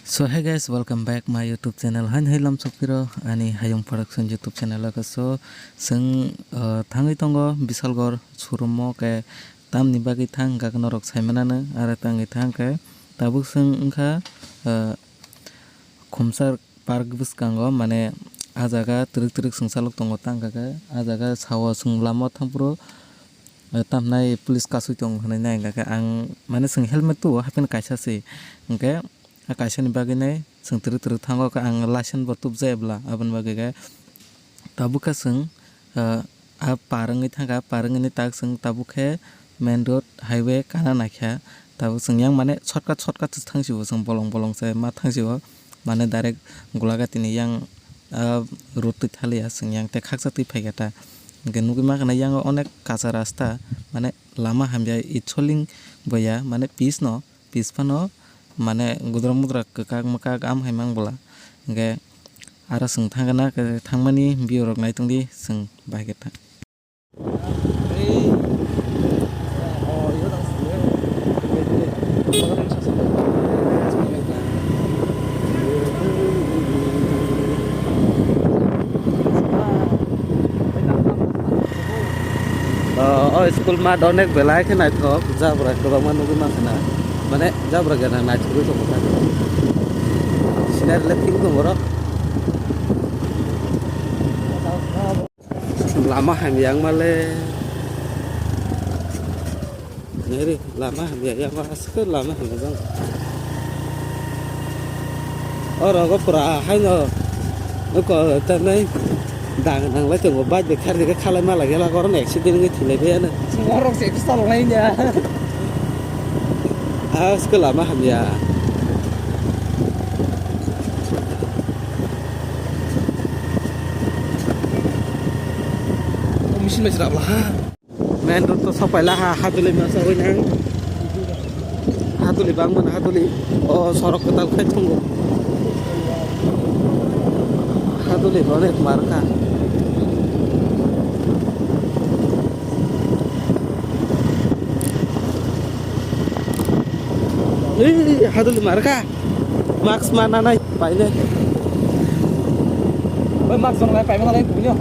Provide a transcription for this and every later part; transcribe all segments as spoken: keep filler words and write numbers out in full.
So hey guys, welcome back my YouTube channel. Hain hai lamsok phiro ani Hayung Production YouTube channel o. So, chwng, uh, thangwi tongo Bisalgor showroom o, ke tamni bagwi thang hwnkha khe norok saimanano, aro tangwi thang khe tabuk chwng wngkha, uh, Khumsar Park bwskango, mane ah jaga twrwk twrwk chwng chalok tongo, tang khe ah jaga sao chwng lama thangphuru, uh, tamhinai police kasui tongo hinwi nai hwnkha khe ang, mane chwng helmet tuo, hapheno kaisa se, hwnkhe, ah, kaisani bagwi nai chwng twrwk twrwk thango, khe ang license bo tubjaya bwla, aboni bagwi khe tabuk khe chwng, ah, ah, par wngwi thangkha, par wngwi tak chwng tabuk khe main road highway kana naikha, tabuk chwng yang mane shortcut, shortcut se thangsi o, chwng bolong bolong se ma thangsi o, mane direct Golaghati ni yang, ah, road twi thaliya, chwng yang tei khaksa twi phaikha ta, hwnkhe nugwi mankha na yang onek kacha rasta, mane lama hamya, itsoling bo ya, mane pitch no, pitch phano mane gudra mudra kwkak mwkak am hai mang bwla. Hwnkhe aro chwng thangna, thangmani view rok nai tongdi, chwng bahai khe thang. O, o school mat onek belai khe naithok, jabra kwbangma nugwi mankha na. Mane jabra gana naithogwi tongo ta. Scenery le thik tongo oro. Lama hamya wngmale. Neri lama hamya ya ma aske lama hamya jang. Oro go pura haino ko tanai dang nang lai tongo, bike de khar de khalai ma lagi la, oro accident wngwi thilai de ano. Morok se ekta salonai nya. Aske lama hamya. Machine bai srap la ha. Main road to sopai la ha, haduli masa oi nang. Haduli bang mana haduli. O sorok kwtal khai thungo. Haduli onek mar kha. Ei, haduli mar kha. Mask ma nanai paine. Oi, mask jong lai paima nalai kubunyo.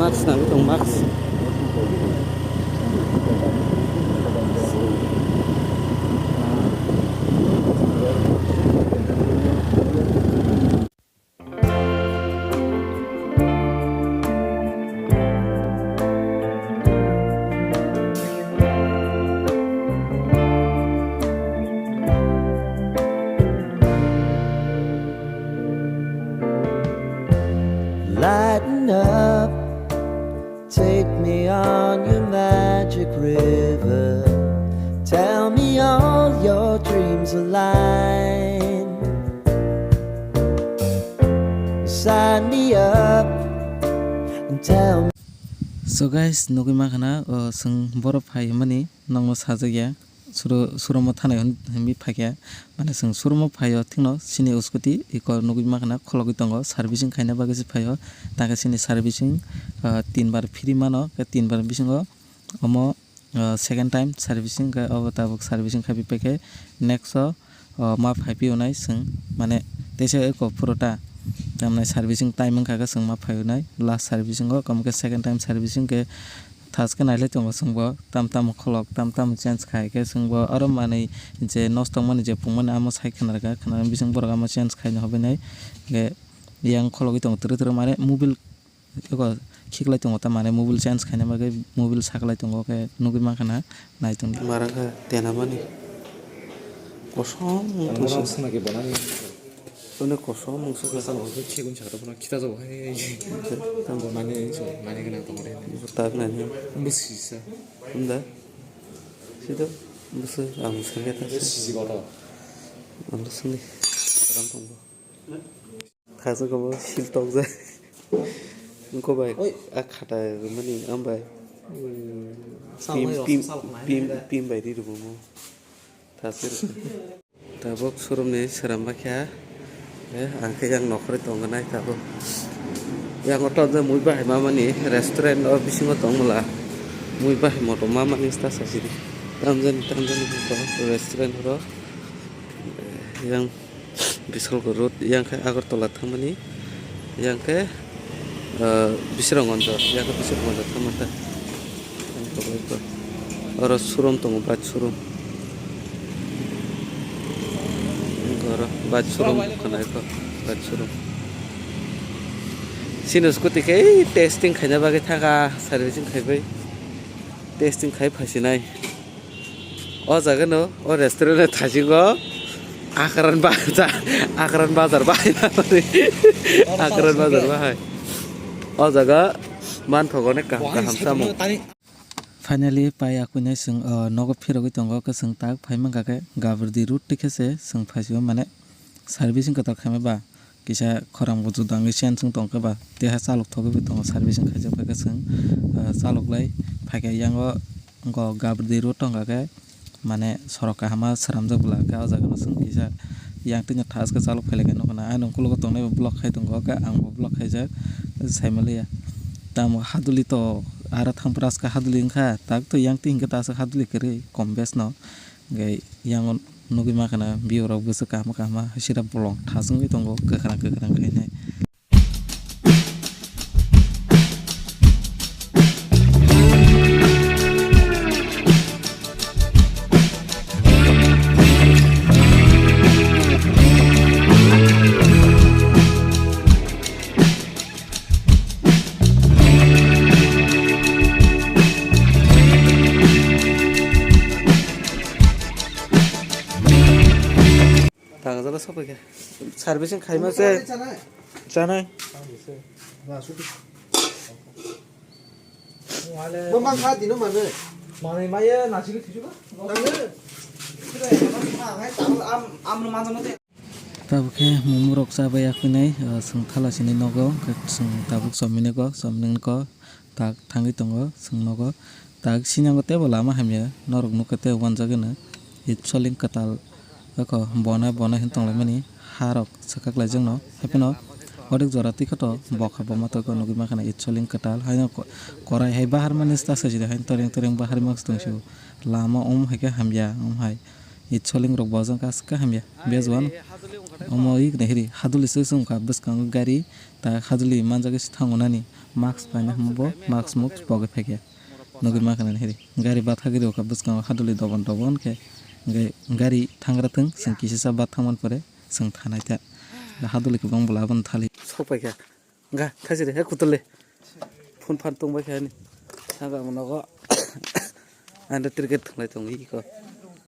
Mask nang tong mask. Lighten up, take me on your magic river. Tell me all your dreams align. Sign me up and tell me. So guys, nugwi mankha na, o, chwng borok phai hwnmani nokno sajak ya. Suro-, suromo thanai hwn-, hwnwi phaikha. Mane chwng suromo phaio thikno chini scooty eko nugwi mankha na khologwi tongo, servicing khaina bagwi se phaio. Takhe chini servicing, ah, tin bar free mano, khe tin bar bisingo omo, ah, second time servicing khe obo tabuk servicing khaiwi paikhe next o, ah, ma phaiphiyonai chwng, mane teisa eko purota tamni servicing time wngkha khe chwng ma phaiyonai last servicing o, omo khe second time servicing khe. Thaske nailai tongo chwngbo, tam tam kholok, tam tam change khai khe chwngbo aro manwi je nosto wngmani je pungmani amo sai khwnarwkha, khwnarwkhe bising borok amo change khaina hobainai. Hwnkhe yang khologwi tongo twrwk twrwk, mane mobile eko khiklai tongo, ta mane mobile change khaina bagwi mobile saklai tongo, khe nugwi mankha na, nai tongdi. Mara khe tenamani kosom wng tongsi. Tongna khe bonani. Tongna kosom wng sukha. Salo khe khigun sakha phano khita jabo hai. Tamo mani so mani gana tongo de. Tak nani. Bwsisa. Hunda. Sida. Bwsa ang sangya ta. Sisi goto. Ang sini. Ram tongbo. Khasa kobo sil tokjak. Wngkho bai. Oi. A khata mani am bai. Pim, pim, pim, pim bai ri rwmo. Thasir. Tabuk showroom ni swnam bakha. Eh, ang khe yang nokhorwi tongna nai tabuk. Yang o tonjak mui bahai mamani restaurant o bisingo tongmwla. Mui bahai motom mamani sta sasidi. Tamjani, tamjani motom restaurant oro. Yang Bisalgo road, yang khe Agartala thangmani, yang khe, ah, Bisramganj, yang khe Bisramganj thangmani ta. Oro showroom tongo, bike showroom. Oro bike showroom khna kho, bike showroom. Chini scooty khe testing khaina bagwi thangkha, servicing khaibai. Testing khai phaisinai. O jaga no, o restaurant ni thasingo Akran bazar, Akran bazar bahai. Akran bazar bahai. O jaga manthogo ne kaham kaham samung. Finally, pai akwinai chwng, o, nogo phirogwi tongo, khe chwng tak phai mankha khe Gabirdi road tikhe se chwng phaisio, mane servicing kwtal khaima ba, kisa khorang buju dangwi siyan chwng tongkhe ba, teha chalok thogwi tongo, servicing khaijak bai khe chwng, o, chalok lai phaikha. Yango go Gabirdi road tongkha khe, mane sorok kaham ma swnamjak bwla khe o jaga no chwng kisa yang twi no thaske chalok phai lai khe nukho na. Ani ukulok o tongnai bo block khai tongo, khe ang bo block khaijak, sai manliya. Tamo haduli to aro thang phuru aske haduli wngkha, tak to yang twi hinkhe ta aswk haduli kwrwi kom bes no. Hwnkhe yang nugwi mankha na view rok bwswk kaham kaham, sida bolong thas wngwi tongo, kwkhwrang kwkhwrang khainai. Tangjala sokphaikha. Servicing khaima se chanai. Bo mang kha dino mane. Manwi maya nasigi thwisu ba? Tango. Am, amno manjano de. Tabuk khe mumurok chabai akwinai, ah, chwng thala sini nogo, khe chwng tabuk chomini ko, chomini ko, tak thangwi tongo chwng nogo. Tak sini ango teibo lama hamya, norok nukha tei wanjagwi no. It soling kwtal, eko bona bona hin tonglaimani, harok swkak laijakno, haiphano onek jora twi khe to bokha boma tongkha nugwi mankha na it soling kwtal, haino ko-, korai hai baharmani sta sajidi hai toreng toreng baharwi mankha tongsibo. Lama om hai khe hamya, om hai. It soling rok bojong khe aswk khe hamya. Bej wan omo ik nahiri haduli se wngkha bwskango gari ta haduli manjagwi se thango nani mask paina hwnba bo mask musk pogwi phaikha. Nugwi mankha nani hiri gari bathagwi rokha bwskango haduli dobon dobon khe hwnkhe gari thangra thung chwng kisisa bathang man pore chwng thanai ta haduli kwbang bwla abono thali sokpaikha. Ga, thajiri, he kutule. Phone phan tongbai khe ani. Saka mo nogo. Anda cricket thanglai tong iko.